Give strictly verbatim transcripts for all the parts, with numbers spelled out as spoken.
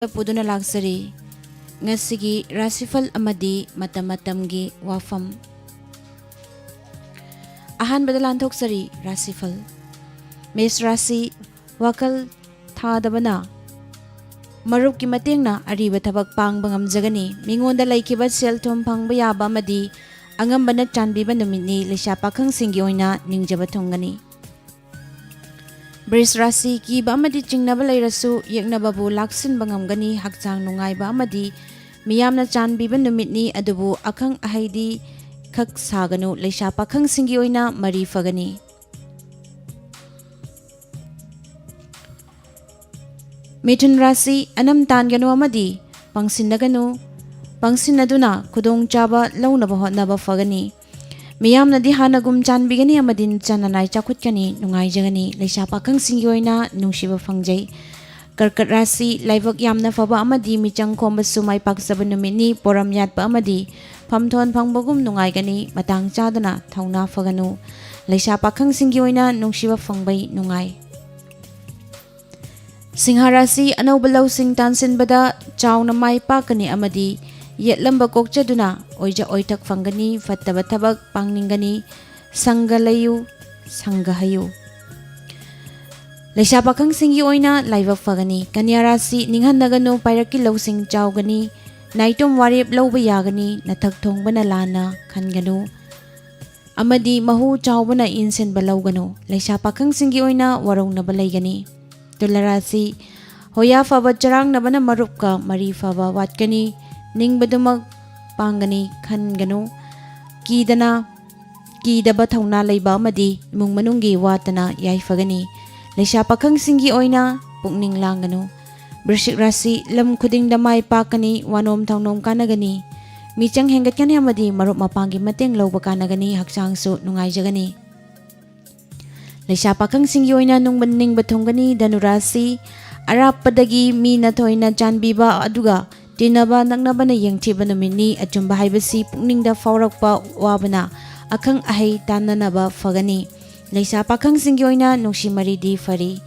ꯄꯨꯗꯨꯅ ꯂꯥꯛꯆꯔꯤ꯫ ꯉꯁꯤꯒꯤ ꯔꯥꯁꯤꯐꯜ ꯑꯃꯗꯤ ꯃꯇꯝ ꯃꯇꯝꯒꯤ ꯋꯥꯐꯝ꯫ ꯑꯍꯥꯟꯕꯗ ꯂꯥꯟꯊꯣꯛꯆꯔꯤ ꯔꯥꯁꯤꯐꯜ꯫ ꯃꯦꯁ ꯔꯥꯁꯤ, ꯋꯥꯈꯜ ꯊꯥꯗꯕꯅ ꯃꯔꯨꯞꯀꯤ ꯃꯇꯦꯡꯅ ꯑꯔꯤꯕ ꯊꯕꯛ ꯄꯥꯡꯕ ꯉꯝꯖꯒꯅꯤ꯫ ꯃꯤꯉꯣꯟꯗ ꯂꯩꯈꯤꯕ ꯁꯦꯜ ꯊꯨꯝ ꯐꯪꯕ ꯌꯥꯕ ꯑꯃꯗꯤ ꯑꯉꯝꯕꯅ ꯆꯥꯟꯕꯤꯕ ꯅꯨꯃꯤꯠꯅꯤ꯫ ꯂꯩꯁꯥ ꯄꯥꯈꯪꯁꯤꯡꯒꯤ ꯑꯣꯏꯅ ꯅꯤꯡꯖꯕ ꯊꯨꯡꯒꯅꯤ꯫ ꯕ꯭ꯔꯤꯖ ꯔꯥꯁꯤ, ꯀꯤꯕ ꯑꯃꯗꯤ ꯆꯤꯡꯅꯕ ꯂꯩꯔꯁꯨ ꯌꯦꯛꯅꯕꯕꯨ ꯂꯥꯛꯁꯤꯟꯕ ꯉꯝꯒꯅꯤ꯫ ꯍꯛꯆꯥꯡ ꯅꯨꯡꯉꯥꯏꯕ ꯑꯃꯗꯤ ꯃꯤꯌꯥꯝꯅ ꯆꯥꯟꯕꯤꯕ ꯅꯨꯃꯤꯠꯅꯤ, ꯑꯗꯨꯕꯨ ꯑꯈꯪ ꯑꯍꯩꯗꯤ ꯈꯛ ꯁꯥꯒꯅꯨ꯫ ꯂꯩꯁꯥ ꯄꯥꯈꯪꯁꯤꯡꯒꯤ ꯑꯣꯏꯅ ꯃꯔꯤ ꯐꯒꯅꯤ꯫ ꯃꯤꯊꯨꯟ ꯔꯥꯁꯤ, ꯑꯅꯝ ꯇꯥꯟꯒꯅꯨ ꯑꯃꯗꯤ ꯄꯪꯁꯤꯟꯅꯒꯅꯨ꯫ ꯄꯪꯁꯤꯟꯅꯗꯨꯅ ꯈꯨꯗꯣꯡꯆꯥꯕ ꯂꯧꯅꯕ ꯍꯣꯠꯅꯕ ꯐꯒꯅꯤ꯫ ꯃꯤꯌꯥꯝꯅꯗꯤ ꯍꯥꯟꯅꯒꯨꯝ ꯆꯥꯟꯕꯤꯒꯅꯤ ꯑꯃꯗꯤ ꯆꯥꯟꯅꯅꯥꯏ ꯆꯥꯎꯈꯠꯀꯅꯤ, ꯅꯨꯡꯉꯥꯏꯖꯒꯅꯤ꯫ ꯂꯩꯁꯥ ꯄꯥꯈꯪꯁꯤꯡꯒꯤ ꯑꯣꯏꯅ ꯅꯨꯡꯁꯤꯕ ꯐꯪꯖꯩ꯫ ꯀꯔꯀꯠ ꯔꯥꯁꯤ, ꯂꯥꯏꯕꯛ ꯌꯥꯝꯅ ꯐꯕ ꯑꯃꯗꯤ ꯃꯤꯆꯪ ꯈꯣꯝꯕꯁꯨ ꯃꯥꯏ ꯄꯥꯛꯆꯕ ꯅꯨꯃꯤꯠꯅꯤ꯫ ꯄꯣꯔꯝ ꯌꯥꯠꯄ ꯑꯃꯗꯤ ꯐꯝꯊꯣꯟ ꯐꯪꯕꯒꯨꯝ ꯅꯨꯡꯉꯥꯏꯒꯅꯤ꯫ ꯃꯇꯥꯡ ꯆꯥꯗꯅ ꯊꯧꯅꯥ ꯐꯒꯅꯨ꯫ ꯂꯩꯁꯥ ꯄꯥꯈꯪꯁꯤꯡꯒꯤ ꯑꯣꯏꯅ ꯅꯨꯡꯁꯤꯕ ꯐꯪꯕꯩ ꯅꯨꯡꯉꯥꯏ꯫ ꯁꯤꯡꯍ ꯔꯥꯁꯤ, ꯑꯅꯧꯕ ꯂꯧꯁꯤꯡ ꯇꯥꯟꯁꯤꯟꯕꯗ ꯆꯥꯎꯅ ꯃꯥꯏ ꯄꯥꯛꯀꯅꯤ ꯑꯃꯗꯤ ꯌꯦꯠꯂꯝꯕ ꯀꯣꯛꯆꯗꯨꯅ ꯑꯣꯏꯖ ꯑꯣꯏꯊꯛ ꯐꯪꯒꯅꯤ꯫ ꯐꯠꯇꯕ ꯊꯕꯛ ꯄꯥꯡꯅꯤꯡꯒꯅꯤ꯫ ꯁꯪꯒ ꯂꯩꯌꯨ, ꯁꯪꯒ ꯍꯩꯌꯨ꯫ ꯂꯩꯁꯥ ꯄꯥꯈꯪꯁꯤꯡꯒꯤ ꯑꯣꯏꯅ ꯂꯥꯏꯕꯛ ꯐꯒꯅꯤ꯫ ꯀꯟꯌꯥ ꯔꯥꯁꯤ, ꯅꯤꯡꯍꯟꯅꯒꯅꯨ, ꯄꯥꯏꯔꯛꯀꯤ ꯂꯧꯁꯤꯡ ꯆꯥꯎꯒꯅꯤ꯫ ꯅꯥꯏꯇꯣꯝ ꯋꯥꯔꯦꯞ ꯂꯧꯕ ꯌꯥꯒꯅꯤ꯫ ꯅꯊꯛ ꯊꯣꯡꯕꯅ ꯂꯥꯟꯅ ꯈꯟꯒꯅꯨ ꯑꯃꯗꯤ ꯃꯍꯨ ꯆꯥꯎꯕꯅ ꯏꯟꯁꯤꯟꯕ ꯂꯧꯒꯅꯨ꯫ ꯂꯩꯁꯥ ꯄꯥꯈꯪꯁꯤꯡꯒꯤ ꯑꯣꯏꯅ ꯋꯥꯔꯧꯅꯕ ꯂꯩꯒꯅꯤ꯫ ꯇꯨꯂꯥ ꯔꯥꯁꯤ, ꯍꯣꯌꯥ ꯐꯕ ꯆꯔꯥꯡꯅꯕꯅ ꯃꯔꯨꯞꯀ ꯃꯔꯤ ꯐꯕ ꯋꯥꯠꯀꯅꯤ꯫ ꯅꯤꯡꯕꯗꯨꯃꯛ ꯄꯥꯡꯒꯅꯤ ꯈꯟꯒꯅꯨ꯫ ꯀꯤꯗꯅ, ꯀꯤꯗꯕ ꯊꯧꯅꯥ ꯂꯩꯕ ꯑꯃꯗꯤ ꯏꯃꯨꯡ ꯃꯅꯨꯡꯒꯤ ꯋꯥꯠꯇꯅ ꯌꯥꯏꯐꯒꯅꯤ꯫ ꯂꯩꯁꯥ ꯄꯥꯈꯪꯁꯤꯡꯒꯤ ꯑꯣꯏꯅ ꯄꯨꯛꯅꯤꯡ ꯂꯥꯡꯒꯅꯨ꯫ ꯕ꯭ꯔꯤꯁꯤꯛ ꯔꯥꯁꯤ, ꯂꯝ ꯈꯨꯗꯤꯡꯗ ꯃꯥꯏ ꯄꯥꯛꯀꯅꯤ, ꯋꯥꯅꯣꯝ ꯊꯧꯅꯣꯝ ꯀꯥꯟꯅꯒꯅꯤ, ꯃꯤꯆꯪ ꯍꯦꯟꯒꯠꯀꯅꯤ ꯑꯃꯗꯤ ꯃꯔꯨꯞ ꯃꯄꯥꯡꯒꯤ ꯃꯇꯦꯡ ꯂꯧꯕ ꯀꯥꯟꯅꯒꯅꯤ, ꯍꯛꯆꯥꯡꯁꯨ ꯅꯨꯡꯉꯥꯏꯖꯒꯅꯤ꯫ ꯂꯩꯁꯥ ꯄꯥꯈꯪꯁꯤꯡꯒꯤ ꯑꯣꯏꯅ ꯅꯨꯡꯕ ꯅꯤꯡꯕ ꯊꯨꯡꯒꯅꯤ꯫ ꯙꯅꯨ ꯔꯥꯁꯤ, ꯑꯔꯥꯞꯄꯗꯒꯤ ꯃꯤꯅ ꯊꯣꯏꯅ ꯆꯥꯟꯕꯤꯕ ꯑꯗꯨꯒ ꯇꯤꯟꯅꯕ ꯅꯛꯅꯕꯅ ꯌꯦꯡꯊꯤꯕ ꯅꯨꯃꯤꯠꯅꯤ꯫ ꯑꯆꯨꯝꯕ ꯍꯥꯏꯕꯁꯤ ꯄꯨꯛꯅꯤꯡꯗ ꯐꯥꯎꯔꯛꯄ ꯋꯥꯕꯅ ꯑꯈꯪ ꯑꯍꯩ ꯇꯥꯟꯅꯅꯕ ꯐꯒꯅꯤ꯫ ꯂꯩꯁꯥ ꯄꯥꯈꯪꯁꯤꯡꯒꯤ ꯑꯣꯏꯅ ꯅꯨꯡꯁꯤ ꯃꯔꯤꯗꯤ ꯐꯔꯤ꯫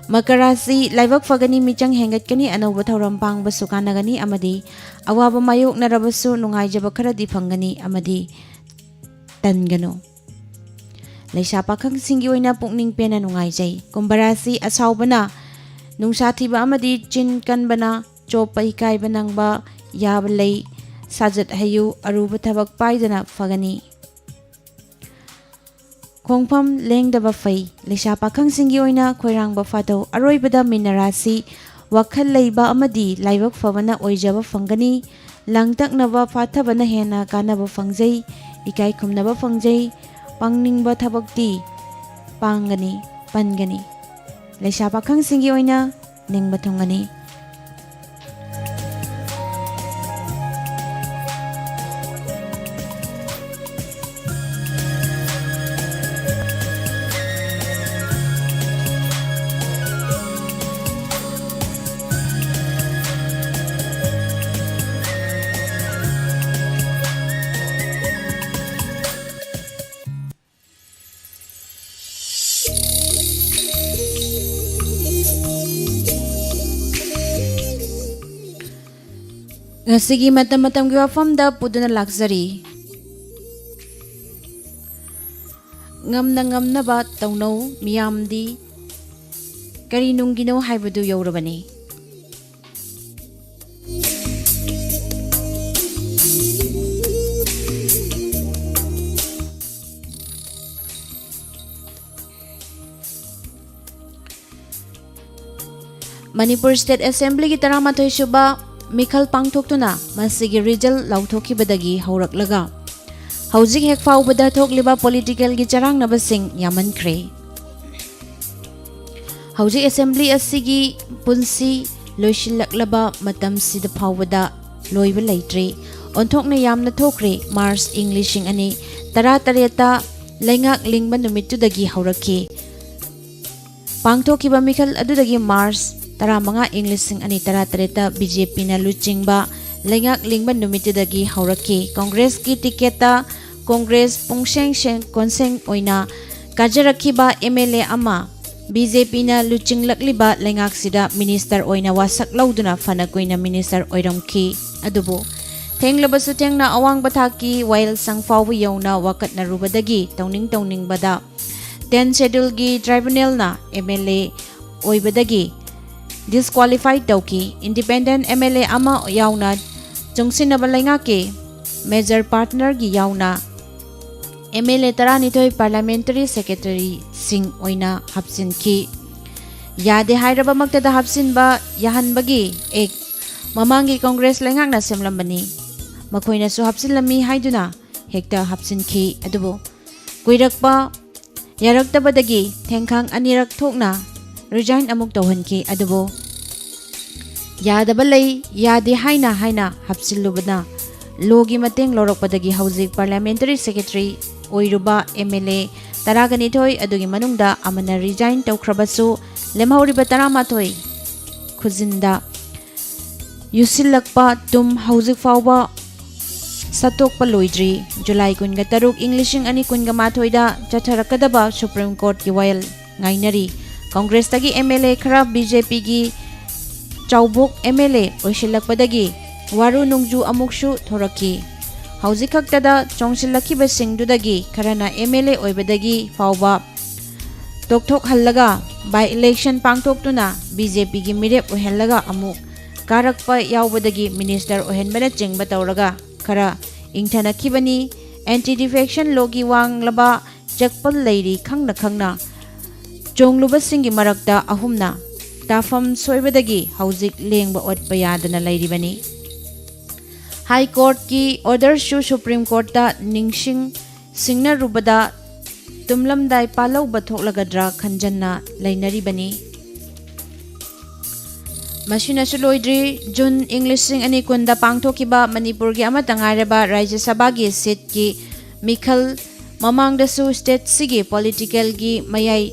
ꯃꯀꯔ ꯔꯥꯁꯤ, ꯂꯥꯏꯕꯛ ꯐꯒꯅꯤ, ꯃꯤꯆꯪ ꯍꯦꯟꯒꯠꯀꯅꯤ, ꯑꯅꯧꯕ ꯊꯧꯔꯝ ꯄꯥꯡꯕꯁꯨ ꯀꯥꯟꯅꯒꯅꯤ ꯑꯃꯗꯤ ꯑꯋꯥꯕ ꯃꯥꯌꯣꯛꯅꯔꯕꯁꯨ ꯅꯨꯡꯉꯥꯏꯖꯕ ꯈꯔꯗꯤ ꯐꯪꯒꯅꯤ ꯑꯃꯗꯤ ꯇꯟꯒꯅꯨ꯫ ꯂꯩꯁꯥ ꯄꯥꯈꯪꯁꯤꯡꯒꯤ ꯑꯣꯏꯅ ꯄꯨꯛꯅꯤꯡ ꯄꯦꯟꯅ ꯅꯨꯡꯉꯥꯏꯖꯩ꯫ ꯀꯨꯝꯚ ꯔꯥꯁꯤ, ꯑꯁꯥꯎꯕꯅ ꯅꯨꯡꯁꯥ ꯊꯤꯕ ꯑꯃꯗꯤ ꯆꯤꯟ ꯀꯟꯕꯅ ꯆꯣꯞꯄ ꯏꯀꯥꯏꯕ ꯅꯪꯕ ꯌꯥꯕ ꯂꯩ꯫ ꯁꯥꯖꯠ ꯍꯩꯌꯨ, ꯑꯔꯨꯕ ꯊꯕꯛ ꯄꯥꯏꯗꯅ ꯐꯒꯅꯤ꯫ ꯈꯣꯡꯐꯝ ꯂꯦꯡꯗꯕ ꯐꯩ꯫ ꯂꯩꯁꯥ ꯄꯥꯈꯪꯁꯤꯡꯒꯤ ꯑꯣꯏꯅ ꯈꯣꯏꯔꯥꯡꯕ ꯐꯥꯊꯧ꯫ ꯑꯔꯣꯏꯕꯗ ꯃꯤꯅ ꯔꯥꯁꯤ, ꯋꯥꯈꯜ ꯂꯩꯕ ꯑꯃꯗꯤ ꯂꯥꯏꯕꯛ ꯐꯕꯅ ꯑꯣꯏꯖꯕ ꯐꯪꯒꯅꯤ꯫ ꯂꯥꯡꯇꯛꯅꯕ ꯐꯥꯊꯕꯅ ꯍꯦꯟꯅ ꯀꯥꯟꯅꯕ ꯐꯪꯖꯩ꯫ ꯏꯀꯥꯏ ꯈꯨꯝꯅꯕ ꯐꯪꯖꯩ꯫ ꯄꯥꯡꯅꯤꯡꯕ ꯊꯕꯛꯇꯤ ꯄꯥꯡꯒꯅꯤ, ꯄꯟꯒꯅꯤ꯫ ꯂꯩꯁꯥ ꯄꯥꯈꯪꯁꯤꯡꯒꯤ ꯑꯣꯏꯅ ꯅꯤꯡꯕ ꯊꯨꯡꯒꯅꯤ꯫ ꯉꯁꯤꯒꯤ ꯃꯇꯝ ꯃꯇꯝꯒꯤ ꯋꯥꯐꯝꯗ ꯄꯨꯗꯨꯅ ꯂꯥꯛꯆꯔꯤ꯫ ꯉꯝꯅ ꯉꯝꯅꯕ ꯇꯧꯅꯧ, ꯃꯤꯌꯥꯝꯗꯤ ꯀꯔꯤ ꯅꯨꯡꯒꯤꯅꯣ ꯍꯥꯏꯕꯗꯨ ꯌꯧꯔꯕꯅꯤ꯫ ꯃꯅꯤꯄꯨꯔ ꯁ꯭ꯇꯦꯠ ꯑꯦꯁꯦꯝꯕ꯭ꯂꯤꯒꯤ ꯇꯔꯥꯃꯥꯊꯣꯏ ꯁꯨꯕ ꯃꯤꯈꯜ ꯄꯥꯡꯊꯣꯛꯇꯨꯅ ꯃꯁꯤꯒꯤ ꯔꯤꯖꯜ ꯂꯥꯎꯊꯣꯛꯈꯤꯕꯗꯒꯤ ꯍꯧꯔꯛꯂꯒ ꯍꯧꯖꯤꯛ ꯍꯦꯛ ꯐꯥꯎꯕꯗ ꯊꯣꯛꯂꯤꯕ ꯄꯣꯂꯤꯇꯤꯀꯦꯜꯒꯤ ꯆꯔꯥꯡꯅꯕꯁꯤꯡ ꯌꯥꯝꯃꯟꯈ꯭ꯔꯦ꯫ ꯍꯧꯖꯤꯛ ꯑꯦꯁꯦꯝꯕ꯭ꯂꯤ ꯑꯁꯤꯒꯤ ꯄꯨꯟꯁꯤ ꯂꯣꯏꯁꯤꯜꯂꯛꯂꯕ ꯃꯇꯝꯁꯤꯗ ꯐꯥꯎꯕꯗ ꯂꯣꯏꯕ ꯂꯩꯇ꯭ꯔꯤ꯫ ꯑꯣꯟꯊꯣꯛꯅ ꯌꯥꯝꯅ ꯊꯣꯛꯈ꯭ꯔꯦ꯫ ꯃꯥꯔꯆ ꯏꯪ ꯂꯤꯁꯤꯡ ꯑꯅꯤ ꯇꯔꯥꯇꯔꯦꯠꯇ ꯂꯩꯉꯥꯛ ꯂꯤꯡꯕ ꯅꯨꯃꯤꯠꯇꯨꯗꯒꯤ ꯍꯧꯔꯛꯈꯤ꯫ ꯄꯥꯡꯊꯣꯛꯈꯤꯕ ꯃꯤꯈꯜ ꯑꯗꯨꯗꯒꯤ ꯃꯥꯔꯆ ꯇꯔꯥꯃꯉꯥ ꯏꯪ ꯂꯤꯁꯤꯡ ꯑꯅꯤ ꯇꯔꯥꯇꯔꯦꯠꯇ ꯕꯤ ꯖꯦ ꯄꯤꯅ ꯂꯨꯆꯤꯡꯕ ꯂꯩꯉꯥꯛ ꯂꯤꯡꯕ ꯅꯨꯃꯤꯠꯇꯨꯗꯒꯤ ꯍꯧꯔꯛꯈꯤ꯫ ꯀꯣꯡꯒ꯭ꯔꯦꯁꯀꯤ ꯇꯤꯀꯦꯠꯇ ꯀꯣꯡꯒ꯭ꯔꯦꯁ ꯄꯨꯡꯁꯦꯡ ꯁꯦꯡ-, ꯀꯣꯟꯁꯦꯡ ꯑꯣꯏꯅ ꯀꯥꯖꯔꯛꯈꯤꯕ ꯑꯦꯝ ꯑꯦꯜ ꯑꯦ ꯑꯃ ꯕꯤ ꯖꯦ ꯄꯤꯅ ꯂꯨꯆꯤꯡꯂꯛꯂꯤꯕ ꯂꯩꯉꯥꯛꯁꯤꯗ ꯃꯤꯅꯤꯁꯇꯔ ꯑꯣꯏꯅ ꯋꯥꯁꯛ ꯂꯧꯗꯨꯅ ꯐꯅ ꯀꯨꯏꯅ ꯃꯤꯅꯤꯁꯇꯔ ꯑꯣꯏꯔꯝꯈꯤ꯫ ꯑꯗꯨꯕꯨ ꯊꯦꯡꯂꯕꯁꯨ ꯊꯦꯡꯅ ꯑꯋꯥꯡꯕ ꯊꯥꯛꯀꯤ ꯋꯥꯌꯦꯜꯁꯪ ꯐꯥꯎꯕ ꯌꯧꯅ ꯋꯥꯀꯠꯅꯔꯨꯕꯗꯒꯤ ꯇꯧꯅꯤꯡ ꯇꯧꯅꯤꯡꯕꯗ ꯇꯦꯟ ꯁꯦꯗꯨꯜꯒꯤ ꯇ꯭ꯔꯥꯏꯕꯨꯅꯦꯜꯅ ꯑꯦꯝ ꯑꯦꯜ ꯑꯦ ꯑꯣꯏꯕꯗꯒꯤ ꯗꯤꯁꯀ꯭ꯋꯥꯂꯤꯐꯥꯏ ꯇꯧꯈꯤ꯫ ꯏꯟꯗꯤꯄꯦꯟꯗꯦꯟ ꯑꯦꯝ ꯑꯦꯜ ꯑꯦ ꯑꯃ ꯌꯥꯎꯅ ꯆꯨꯡꯁꯤꯟꯅꯕ ꯂꯩꯉꯥꯛꯀꯤ ꯃꯦꯖꯔ ꯄꯥꯔꯠꯅꯔꯒꯤ ꯌꯥꯎꯅ ꯑꯦꯝ ꯑꯦꯜ ꯑꯦ ꯇꯔꯥꯅꯤꯊꯣꯏ ꯄꯥꯔꯂꯤꯌꯥꯃꯦꯟꯇꯔꯤ ꯁꯦꯀ꯭ꯔꯦꯇꯔꯤꯁꯤꯡ ꯑꯣꯏꯅ ꯍꯥꯞꯆꯤꯟꯈꯤ꯫ ꯌꯥꯗꯦ ꯍꯥꯏꯔꯕꯃꯛꯇꯗ ꯍꯥꯞꯆꯤꯟꯕ ꯌꯥꯍꯟꯕꯒꯤ ꯑꯦꯛ ꯃꯃꯥꯡꯒꯤ ꯀꯪꯒ꯭ꯔꯦꯁ ꯂꯩꯉꯥꯛꯅ ꯁꯦꯝꯂꯝꯕꯅꯤ꯫ ꯃꯈꯣꯏꯅꯁꯨ ꯍꯥꯞꯆꯤꯜꯂꯝꯃꯤ ꯍꯥꯏꯗꯨꯅ ꯍꯦꯛꯇ ꯍꯥꯞꯆꯤꯟꯈꯤ꯫ ꯑꯗꯨꯕꯨ ꯀꯨꯏꯔꯛꯄ ꯌꯥꯔꯛꯇꯕꯗꯒꯤ ꯊꯦꯡꯈꯥꯡ ꯑꯅꯤꯔꯛ ꯊꯣꯛꯅ ꯔꯤꯖꯥꯏꯟ ꯑꯃꯨꯛ ꯇꯧꯍꯟꯈꯤ꯫ ꯑꯗꯨꯕꯨ ꯌꯥꯗꯕ ꯂꯩ, ꯌꯥꯗꯦ ꯍꯥꯏꯅ ꯍꯥꯏꯅ ꯍꯥꯞꯆꯤꯜꯂꯨꯕꯅ ꯂꯣꯒꯤ ꯃꯇꯦꯡ ꯂꯧꯔꯛꯄꯗꯒꯤ ꯍꯧꯖꯤꯛ ꯄꯥꯔꯂꯤꯌꯥꯃꯦꯟꯇꯔꯤ ꯁꯦꯀ꯭ꯔꯦꯇꯔꯤ ꯑꯣꯏꯔꯨꯕ ꯑꯦꯝ ꯑꯦꯜ ꯑꯦ ꯇꯔꯥꯒ ꯅꯤꯊꯣꯏ ꯑꯗꯨꯒꯤ ꯃꯅꯨꯡꯗ ꯑꯃꯅ ꯔꯤꯖꯥꯏꯟ ꯇꯧꯈ꯭ꯔꯕꯁꯨ ꯂꯦꯝꯍꯧꯔꯤꯕ ꯇꯔꯥꯃꯥꯊꯣꯏ ꯈꯨꯖꯤꯟꯗ ꯌꯨꯁꯤꯜꯂꯛꯄ ꯇꯨꯝ ꯍꯧꯖꯤꯛ ꯐꯥꯎꯕ ꯁꯠꯇꯣꯛꯄ ꯂꯣꯏꯗ꯭ꯔꯤ꯫ ꯖꯨꯂꯥꯏ ꯀꯨꯟꯒ ꯇꯔꯨꯛ, ꯏꯪ ꯂꯤꯁꯤꯡ ꯑꯅꯤ ꯀꯨꯟꯒ ꯃꯥꯊꯣꯏꯗ ꯆꯠꯊꯔꯛꯀꯗꯕ ꯁꯨꯄ꯭ꯔꯤꯝ ꯀꯣꯔꯠꯀꯤ ꯋꯥꯌꯦꯜ ꯉꯥꯏꯅꯔꯤ꯫ ꯀꯪꯒ꯭ꯔꯦꯁꯇꯒꯤ ꯑꯦꯝ ꯑꯦꯜ ꯑꯦ ꯈꯔ ꯕꯤ ꯖꯦ ꯄꯤꯒꯤ ꯆꯥꯎꯕꯣꯛ ꯑꯦꯝ ꯑꯦꯜ ꯑꯦ ꯑꯣꯏꯁꯤꯜꯂꯛꯄꯗꯒꯤ ꯋꯥꯔꯨ ꯅꯨꯡꯖꯨ ꯑꯃꯨꯛꯁꯨ ꯊꯣꯔꯛꯈꯤ꯫ ꯍꯧꯖꯤꯛ ꯈꯛꯇꯗ ꯆꯣꯡꯁꯤꯜꯂꯛꯈꯤꯕꯁꯤꯡꯗꯨꯗꯒꯤ ꯈꯔꯅ ꯑꯦꯝ ꯑꯦꯜ ꯑꯦ ꯑꯣꯏꯕꯗꯒꯤ ꯐꯥꯎꯕ ꯇꯣꯛꯊꯣꯛꯍꯜꯂꯒ ꯕꯥꯏ ꯏꯂꯦꯛꯁꯟ ꯄꯥꯡꯊꯣꯛꯇꯨꯅ ꯕꯤ ꯖꯦ ꯄꯤꯒꯤ ꯃꯤꯔꯦꯞ ꯑꯣꯏꯍꯜꯂꯒ ꯑꯃꯨꯛ ꯀꯥꯔꯛꯄ ꯌꯥꯎꯕꯗꯒꯤ ꯃꯤꯅꯤꯁꯇꯔ ꯑꯣꯏꯍꯟꯕꯅꯆꯤꯡꯕ ꯇꯧꯔꯒ ꯈꯔ ꯏꯪꯊꯅꯈꯤꯕꯅꯤ꯫ ꯑꯦꯟꯇꯤ ꯗꯤꯐꯦꯛꯁꯟ ꯂꯣꯒꯤ ꯋꯥꯡꯂꯕ ꯆꯦꯛꯄꯜ ꯂꯩꯔꯤ ꯈꯪꯅ ꯈꯪꯅ ꯆꯣꯡꯂꯨꯕꯁꯤꯡꯒꯤ ꯃꯔꯛꯇ ꯑꯍꯨꯝꯅ ꯇꯥꯐꯝ ꯁꯣꯏꯕꯗꯒꯤ ꯍꯧꯖꯤꯛ ꯂꯦꯡꯕ ꯑꯣꯠꯄ ꯌꯥꯗꯅ ꯂꯩꯔꯤꯕꯅꯤ꯫ ꯍꯥꯏ ꯀꯣꯔꯠꯀꯤ ꯑꯣꯔꯗꯔꯁꯨ ꯁꯨꯄ꯭ꯔꯤꯝ ꯀꯣꯔꯠꯇ ꯅꯤꯡꯁꯤꯡ ꯁꯤꯡꯅꯔꯨꯕꯗ ꯇꯨꯝꯂꯝꯗꯥꯏ ꯄꯥꯜꯂꯧꯕ ꯊꯣꯛꯂꯒꯗ꯭ꯔꯥ ꯈꯟꯖꯟꯅ ꯂꯩꯅꯔꯤꯕꯅꯤ꯫ ꯃꯁꯤꯅꯁꯨ ꯂꯣꯏꯗ꯭ꯔꯤ꯫ ꯖꯨꯟ ꯏꯪ ꯂꯤꯁꯤꯡ ꯑꯅꯤ ꯀꯨꯟꯗ ꯄꯥꯡꯊꯣꯛꯈꯤꯕ ꯃꯅꯤꯄꯨꯔꯒꯤ ꯑꯃꯠꯇ ꯉꯥꯏꯔꯕ ꯔꯥꯖ꯭ꯌ ꯁꯚꯥꯒꯤ ꯁꯤꯠꯀꯤ ꯃꯤꯈꯜ ꯃꯃꯥꯡꯗꯁꯨ ꯁ꯭ꯇꯦꯠꯁꯤꯒꯤ ꯄꯣꯂꯤꯇꯤꯀꯦꯜꯒꯤ ꯃꯌꯥꯏ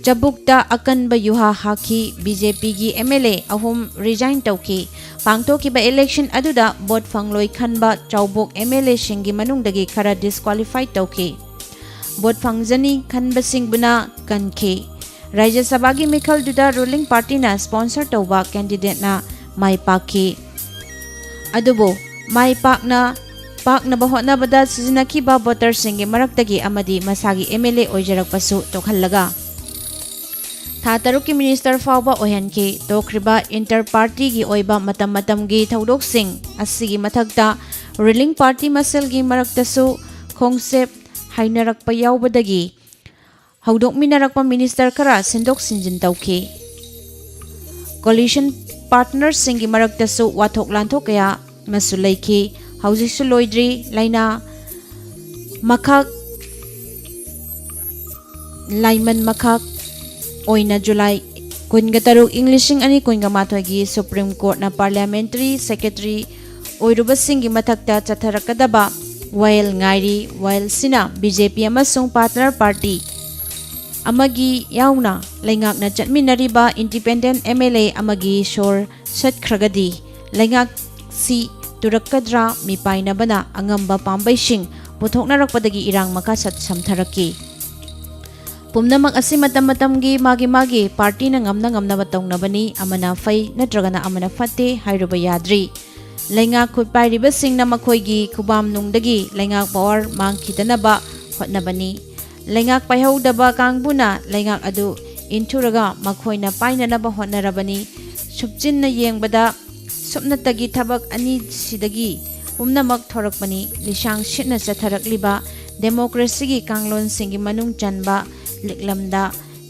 ꯆꯕꯨꯛꯇ ꯑꯀꯟꯕ ꯌꯨꯍꯥ ꯍꯥꯈꯤ꯫ ꯕꯤ ꯖꯦ ꯄꯤꯒꯤ ꯑꯦꯝ ꯑꯦꯜ ꯑꯦ ꯑꯍꯨꯝ ꯔꯤꯖꯥꯏꯟ ꯇꯧꯈꯤ꯫ ꯄꯥꯡꯊꯣꯛꯈꯤꯕ ꯏꯂꯦꯛꯁꯟ ꯑꯗꯨꯗ ꯚꯣꯠ ꯐꯪꯂꯣꯏ ꯈꯟꯕ ꯆꯥꯎꯕꯣꯛ ꯑꯦꯝ ꯑꯦꯜ ꯑꯦꯁꯤꯡꯒꯤ ꯃꯅꯨꯡꯗꯒꯤ ꯈꯔ ꯗꯤꯁꯀ꯭ꯋꯥꯂꯤꯐꯥꯏ ꯇꯧꯈꯤ꯫ ꯚꯣꯠ ꯐꯪꯖꯅꯤ ꯈꯟꯕꯁꯤꯡꯕꯨꯅ ꯀꯟꯈꯤ꯫ ꯔꯥꯖ꯭ꯌ ꯁꯚꯥꯒꯤ ꯃꯤꯈꯜꯗꯨꯗ ꯔꯨꯂꯤꯡ ꯄꯥꯔꯇꯤꯅ ꯁ꯭ꯄꯣꯟꯁꯔ ꯇꯧꯕ ꯀꯦꯟꯗꯤꯗꯦꯠꯅ ꯃꯥꯏ ꯄꯥꯛꯈꯤ꯫ ꯑꯗꯨꯕꯨ ꯃꯥꯏ ꯄꯥꯛꯅ ꯄꯥꯛꯅꯕ ꯍꯣꯠꯅꯕꯗ ꯁꯤꯖꯤꯟꯅꯈꯤꯕ ꯚꯣꯇꯔꯁꯤꯡꯒꯤ ꯃꯔꯛꯇꯒꯤ ꯑꯃꯗꯤ ꯃꯁꯥꯒꯤ ꯑꯦꯝ ꯑꯦꯜ ꯑꯦ ꯑꯣꯏꯖꯔꯛꯄꯁꯨ ꯇꯣꯛꯍꯜꯂꯒ ꯊꯥ ꯇꯔꯨꯛꯀꯤ ꯃꯤꯅꯤꯁꯇꯔ ꯐꯥꯎꯕ ꯑꯣꯏꯍꯟꯈꯤ꯫ ꯇꯣꯛꯈ꯭ꯔꯤꯕ ꯏꯟꯇꯔ ꯄꯥꯔꯇꯤꯒꯤ ꯑꯣꯏꯕ ꯃꯇꯝ ꯃꯇꯝꯒꯤ ꯊꯧꯗꯣꯛꯁꯤꯡ ꯑꯁꯤꯒꯤ ꯃꯊꯛꯇ ꯔꯨꯂꯤꯡ ꯄꯥꯔꯇꯤ ꯃꯁꯦꯜꯒꯤ ꯃꯔꯛꯇꯁꯨ ꯈꯣꯡꯆꯦꯞ ꯍꯥꯏꯅꯔꯛꯄ ꯌꯥꯎꯕꯗꯒꯤ ꯍꯧꯗꯣꯛꯃꯤꯟꯅꯔꯛꯄ ꯃꯤꯅꯤꯁꯇꯔ ꯈꯔ ꯁꯤꯟꯗꯣꯛ ꯁꯤꯟꯖꯤꯟ ꯇꯧꯈꯤ꯫ ꯀꯣꯂꯤꯁꯟ ꯄꯥꯔꯠꯅꯔꯁꯤꯡꯒꯤ ꯃꯔꯛꯇꯁꯨ ꯋꯥꯊꯣꯛ ꯂꯥꯟꯊꯣꯛ ꯀꯌꯥ ꯑꯃꯁꯨ ꯂꯩꯈꯤ꯫ ꯍꯧꯖꯤꯛꯁꯨ ꯂꯣꯏꯗ꯭ꯔꯤ꯫ ꯂꯥꯏꯅꯥ ꯃꯈꯛ ꯂꯥꯏꯃꯟ ꯃꯈꯛ ꯑꯣꯏꯅ ꯖꯨꯂꯥꯏ ꯀꯨꯟꯒ ꯇꯔꯨꯛ, ꯏꯪ ꯂꯤꯁꯤꯡ ꯑꯅꯤ ꯀꯨꯟꯒ ꯃꯥꯊꯣꯏꯒꯤ ꯁꯨꯄ꯭ꯔꯤꯝ ꯀꯣꯔꯠꯅ ꯄꯥꯔꯂꯤꯌꯥꯃꯦꯟꯇꯔꯤ ꯁꯦꯀ꯭ꯔꯦꯇꯔꯤ ꯑꯣꯏꯔꯨꯕꯁꯤꯡꯒꯤ ꯃꯊꯛꯇ ꯆꯠꯊꯔꯛꯀꯗꯕ ꯋꯥꯌꯦꯜ ꯉꯥꯏꯔꯤ꯫ ꯋꯥꯌꯦꯜꯁꯤꯅ ꯕꯤ ꯖꯦ ꯄꯤ ꯑꯃꯁꯨꯡ ꯄꯥꯔꯠꯅꯔ ꯄꯥꯔꯇꯤ ꯑꯃꯒꯤ ꯌꯥꯎꯅ ꯂꯩꯉꯥꯛꯅ ꯆꯠꯃꯤꯟꯅꯔꯤꯕ ꯏꯟꯗꯤꯄꯦꯟꯗꯦꯟ ꯑꯦꯝ ꯑꯦꯜ ꯑꯦ ꯑꯃꯒꯤ ꯁꯣꯔ ꯁꯠꯈ꯭ꯔꯒꯗꯤ ꯂꯩꯉꯥꯛꯁꯤ ꯇꯨꯔꯛꯀꯗ꯭ꯔꯥ? ꯃꯤꯄꯥꯏꯅꯕꯅ ꯑꯉꯝꯕ ꯄꯥꯝꯕꯩꯁꯤꯡ ꯄꯨꯊꯣꯛꯅꯔꯛꯄꯗꯒꯤ ꯏꯔꯥꯡ ꯃꯈꯥ ꯁꯠ-, ꯁꯝꯊꯔꯛꯈꯤ꯫ ꯄꯨꯝꯅꯃꯛ ꯑꯁꯤ ꯃꯇꯝ ꯃꯇꯝꯒꯤ ꯃꯥꯒꯤ ꯃꯥꯒꯤ ꯄꯥꯔꯇꯤꯅ ꯉꯝꯅ ꯉꯝꯅꯕ ꯇꯧꯅꯕꯅꯤ꯫ ꯑꯃꯅ ꯐꯩ ꯅꯠꯇ꯭ꯔꯒꯅ ꯑꯃꯅ ꯐꯠꯇꯦ ꯍꯥꯏꯔꯨꯕ ꯌꯥꯗ꯭ꯔꯤ꯫ ꯂꯩꯉꯥꯛ ꯈꯨꯠ ꯄꯥꯏꯔꯤꯕꯁꯤꯡꯅ ꯃꯈꯣꯏꯒꯤ ꯈꯨꯕꯥꯝꯅꯨꯡꯗꯒꯤ ꯂꯩꯉꯥꯛ ꯄꯋꯥꯔ ꯃꯥꯡꯈꯤꯗꯅꯕ ꯍꯣꯠꯅꯕꯅꯤ꯫ ꯂꯩꯉꯥꯛ ꯄꯥꯏꯍꯧꯗꯕ ꯀꯥꯡꯕꯨꯅ ꯂꯩꯉꯥꯛ ꯑꯗꯨ ꯏꯟꯊꯨꯔꯒ ꯃꯈꯣꯏꯅ ꯄꯥꯏꯅꯅꯕ ꯍꯣꯠꯅꯔꯕꯅꯤ꯫ ꯁꯨꯞꯆꯤꯟꯅ ꯌꯦꯡꯕꯗ ꯁꯨꯞꯅꯇꯒꯤ ꯊꯕꯛ ꯑꯅꯤꯁꯤꯗꯒꯤ ꯄꯨꯝꯅꯃꯛ ꯊꯣꯔꯛꯄꯅꯤ꯫ ꯂꯤꯁꯥꯡ ꯁꯤꯠꯅ ꯆꯠꯊꯔꯛꯂꯤꯕ ꯗꯦꯃꯣꯀ꯭ꯔꯦꯁꯤꯒꯤ ꯀꯥꯡꯂꯣꯟꯁꯤꯡꯒꯤ ꯃꯅꯨꯡ ꯆꯟꯕ ꯂꯤꯛꯂꯝꯗ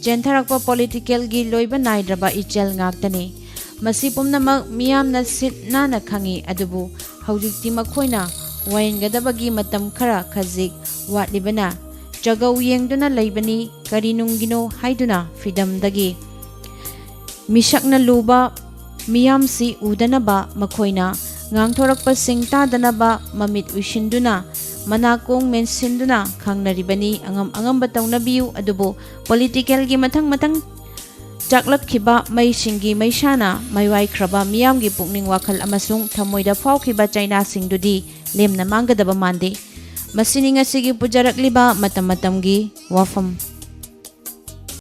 ꯆꯦꯟꯊꯔꯛꯄ ꯄꯣꯂꯤꯇꯤꯀꯦꯜꯒꯤ ꯂꯣꯏꯕ ꯅꯥꯏꯗ꯭ꯔꯕ ꯏꯆꯦꯜ ꯉꯥꯛꯇꯅꯤ꯫ ꯃꯁꯤ ꯄꯨꯝꯅꯃꯛ ꯃꯤꯌꯥꯝꯅ ꯁꯤꯠ ꯅꯥꯟꯅ ꯈꯪꯏ, ꯑꯗꯨꯕꯨ ꯍꯧꯖꯤꯛꯇꯤ ꯃꯈꯣꯏꯅ ꯋꯥꯌꯦꯟꯒꯗꯕꯒꯤ ꯃꯇꯝ ꯈꯔ ꯈꯖꯤꯛ ꯋꯥꯠꯂꯤꯕꯅ ꯆꯒꯧ ꯌꯦꯡꯗꯨꯅ ꯂꯩꯕꯅꯤ꯫ ꯀꯔꯤ ꯅꯨꯡꯒꯤꯅꯣ ꯍꯥꯏꯗꯨꯅ ꯐꯤꯗꯝꯗꯒꯤ ꯃꯤꯁꯛꯅ ꯂꯨꯕ ꯃꯤꯌꯥꯝꯁꯤ ꯎꯗꯅꯕ, ꯃꯈꯣꯏꯅ ꯉꯥꯡꯊꯣꯔꯛꯄꯁꯤꯡ ꯇꯥꯗꯅꯕ ꯃꯃꯤꯠ ꯎꯏꯁꯤꯟꯗꯨꯅ, ꯃꯅꯥꯀꯣꯡ ꯃꯦꯟꯁꯤꯟꯗꯨꯅ ꯈꯪꯅꯔꯤꯕꯅꯤ꯫ ꯑꯉꯝ ꯑꯉꯝꯕ ꯇꯧꯅꯕꯤꯌꯨ, ꯑꯗꯨꯕꯨ ꯄꯣꯂꯤꯇꯤꯀꯦꯜꯒꯤ ꯃꯊꯪ ꯃꯊꯪ ꯆꯥꯛꯂꯛꯈꯤꯕ ꯃꯩꯁꯤꯡꯒꯤ ꯃꯩꯁꯥꯅ ꯃꯩꯋꯥꯏꯈ꯭ꯔꯕ ꯃꯤꯌꯥꯝꯒꯤ ꯄꯨꯛꯅꯤꯡ ꯋꯥꯈꯜ ꯑꯃꯁꯨꯡ ꯊꯃꯣꯏꯗ ꯐꯥꯎꯈꯤꯕ ꯆꯩꯅꯥꯁꯤꯡꯗꯨꯗꯤ ꯂꯦꯝꯅ ꯃꯥꯡꯒꯗꯕ ꯃꯥꯟꯗꯦ꯫ ꯃꯁꯤꯅꯤ ꯉꯁꯤꯒꯤ ꯄꯨꯖꯔꯛꯂꯤꯕ ꯃꯇꯝ ꯃꯇꯝꯒꯤ ꯋꯥꯐꯝ꯫